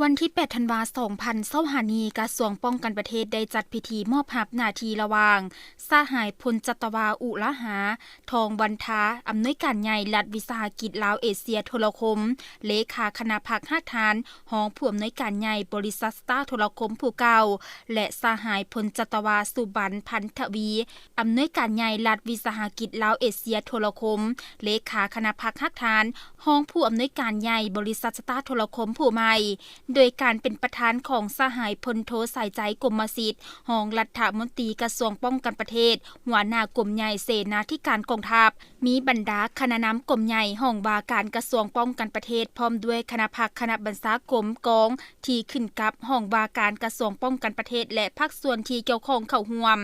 ວັນທີແປດ ທັນວາ ສອງພັນຊາວຫ້ານີ້, ກະຊວງປ້ອງກັນປະເທດໄດ້ຈັດພິທີມອບຮັບໜ້າທີ່ລະຫວ່າງ ສະຫາຍ ພົນຈັດຕະວາ ອຸລາຫາ ທອງວັນທາ ອຳນວຍການໃຫຍ່ລັດວິສາຫະກິດລາວເອເຊຍໂທລະຄົມ, ເລຂາຄະນະພັກຮາກຖານ, ຮອງຜູ້ອຳນວຍການໃຫຍ່ບໍລິສັດສະຕາໂທລະຄົມຜູ້ເກົ່າ ແລະ ສະຫາຍ ພົນຈັດຕະວາ ສຸບັນ ພັນທະວີ ອຳນວຍການໃຫຍ່ລັດວິສາຫະກິດລາວເອເຊຍໂທລະຄົມ, ເລຂາຄະນະພັກຮາກຖານ, ຮອງຜູ້ອຳນວຍການໃຫຍ່ບໍລິສັດສະຕາໂທລະຄົມຜູ້ໃໝ່, ໂດຍການເປັນປະທານຂອງສະຫາຍ ພົນໂທ ສາຍໃຈ ກົມມະສິດ ຮອງລັດຖະມົນຕີກະຊວງປ້ອງກັນປະເທດ, ຫົວໜ້າກົມໃຫຍ່ເສນາທິການກອງທັບ, ມີບັນດາຄະນະນຳກົມໃຫຍ່ຫ້ອງວ່າການກະຊວງປ້ອງກັນປະເທດ ພ້ອມດ້ວຍຄະນະພັກ, ຄະນະບັນຊາກົມກອງ ທີ່ຂຶ້ນກັບຫ້ອງວ່າການກະຊວງປ້ອງກັນປະເທດ ແລະ ພາກສ່ວນທີ່ກ່ຽວຂ້ອງເຂົ້າຮ່ວມ.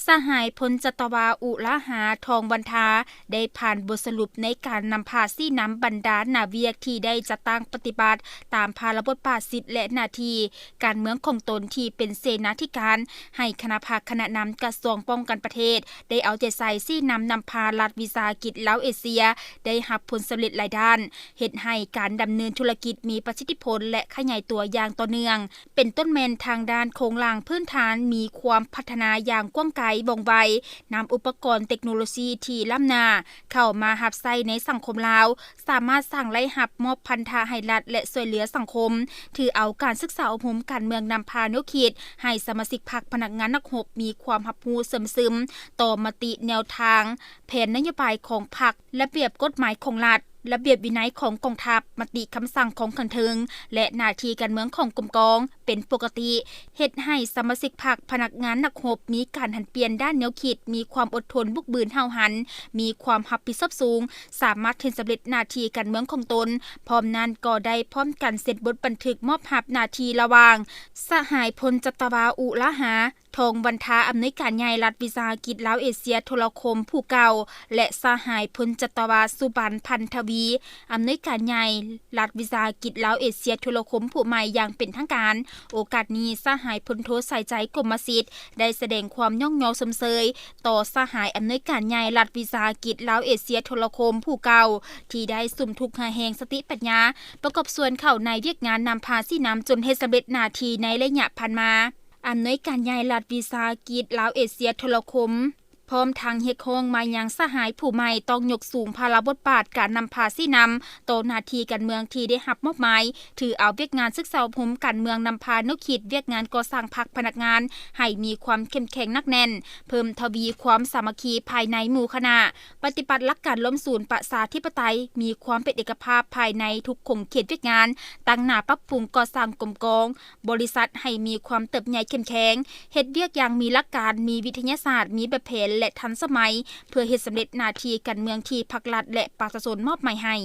ສະຫາຍ ພົນຈັດຕະວາ ອຸລາຫາ ທອງວັນທາ ໄດ້ຜ່ານບົດສະຫຼຸບໃນການນຳພາຊີ້ນຳບັນດາໜ້າວຽກທີ່ໄດ້ຈັດຕັ້ງປະຕິບັດຕາມພາລະບົດບາດສິດ ແລະ ໜ້າທີ່ການເມືອງຂອງຕົນທີ່ເປັນເສນາທິການ ໃຫ້ຄະນະພັກ, ຄະນະນຳກະຊວງປ້ອງກັນປະເທດ ໄດ້ເອົາໃຈໃສ່ຊີ້ນຳນຳພາລັດວິສາຫະກິດລາວເອເຊຍ ໄດ້ຮັບຜົນສຳເລັດຫຼາຍດ້ານ, ເຮັດໃຫ້ການດຳເນີນທຸລະກິດມີປະສິດທິຜົນ ແລະ ຂະຫຍາຍຕົວຢ່າງຕໍ່ເນື່ອງ, ເປັນຕົ້ນແມ່ນທາງດ້ານໂຄງລ່າງພື້ນຖານມີຄວາມພັດທະນາຢ່າງກວ້າງໄກວ່ອງໄວ, ນຳອຸປະກອນເຕັກໂນໂລຊີທີ່ລ້ຳໜ້າເຂົ້າມາຮັບໃຊ້ໃນສັງຄົມລາວ, ສາມາດສ້າງລາຍຮັບ, ມອບພັນທະໃຫ້ລັດ ແລະ ຊ່ວຍເຫຼືອສັງຄົມ, ຖືເອົາການສຶກສາອົບຮົມການເມືອງນຳພາແນວຄິດໃຫ້ສະມາຊິກພັກ, ພະນັກງານນັກຮົບມີຄວາມຮັບຮູ້ເຊື່ອມຊຶມຕໍ່ມະຕິແນວທາງ, ແຜນນະໂຍບາຍຂອງພັກ, ລະບຽບກົດໝາຍຂອງລັດ, ລະບຽບວິໄນຂອງກອງທັບ, ມະຕິຄຳສັ່ງຂອງຂັ້ນເທິງ ແລະ ໜ້າທີ່ການເມືອງຂອງກົມກອງເປັນປົກກະຕິ, ເຮັດໃຫ້ສະມາຊິກພັກ, ພະນັກງານນັກຮົບມີການຫັນປ່ຽນດ້ານແນວຄິດ, ມີຄວາມອົດທົນ, ບຸກບືນ, ຫ້າວຫັນ, ມີຄວາມຮັບຜິດຊອບສູງ, ສາມາດເຮັດສຳເລັດໜ້າທີ່ການເມືອງຂອງຕົນ. ພ້ອມນັ້ນກໍໄດ້ພ້ອມກັນເຊັນບົດບັນທຶກມອບຮັບໜ້າທີ່ລະຫວ່າງ ສະຫາຍ ພົນຈັດຕະວາ ອຸລາຫາ ທອງວັນທາ ອຳນວຍການໃຫຍ່ລັດວິສາຫະກິດລາວເອເຊຍໂທລະຄົມຜູ້ເກົ່າ ແລະ ສະຫາຍ ພົນຈັດຕະວາ ສຸບັນ ພັນທະວີ ອຳນວຍການໃຫຍ່ລັດວິສາຫະກິດລາວເອເຊຍໂທລະຄົມຜູ້ໃໝ່ຢ່າງເປັນທາງການ. ໂອກາດນີ້, ສະຫາຍ ພົນໂທ ສາຍໃຈ ກົມມະສິດ ໄດ້ສະແດງຄວາມຍ້ອງຍໍຊົມເຊີຍຕໍ່ສະຫາຍອຳນວຍການໃຫຍ່ລັດວິສາຫະກິດລາວເອເຊຍໂທລະຄົມຜູ້ເກົ່າ ທີ່ໄດ້ສຸມທຸກຫາແຮງສະຕິປັນຍາ ປະກອບສ່ວນເຂົ້າໃນວຽກງານນຳພາຊີ້ນຳຈົນເຮັດສຳເລັດໜ້າທີ່ໃນໄລຍະຜ່ານມາ. ອຳນວຍການໃຫຍ່ລັດວິສາຫະກິດລາວເອເຊຍໂທລະຄົມ ພ້ອມທັງຮຽກຮ້ອງມາຍັງສະຫາຍຜູ້ໃໝ່ຕ້ອງຍົກສູງພາລະບົດບາດການນຳພາຊີ້ນຳຕໍ່ໜ້າທີ່ການເມືອງທີ່ໄດ້ຮັບມອບໝາຍ, ຖືເອົາວຽກງານສຶກສາອົບຮົມການເມືອງນຳພາແນວຄິດວຽກງານກໍ່ສ້າງພັກພະນັກງານໃຫ້ມີຄວາມເຂັ້ມແຂງໜັກແໜ້ນ, ເພີ່ມທະວີຄວາມສາມັກຄີພາຍໃນໝູ່ຄະນະ, ປະຕິບັດຫຼັກການລວມສູນປະຊາທິປະໄຕ, ມີຄວາມເປັນເອກະພາບພາຍໃນທຸກຂົງເຂດວຽກງານ, ຕັ້ງໜ້າປັບປຸງກໍ່ສ້າງກົມກອງ, ບໍລິສັດໃຫ້ມີຄວາມເຕີບໃຫຍ່ເຂັ້ມແຂງ, ເຮັດວຽກຢ່າງມີຫຼັກການ, ມີວິທະຍາສາດ, ມີແບບແຜນ ແລະ ທັນສະໄໝ, ເພື່ອເຮັດສຳເລັດໜ້າທີ່ການເມືອງທີ່ພັກລັດ ແລະ ປະຊາຊົນມອບໝາຍໃຫ້.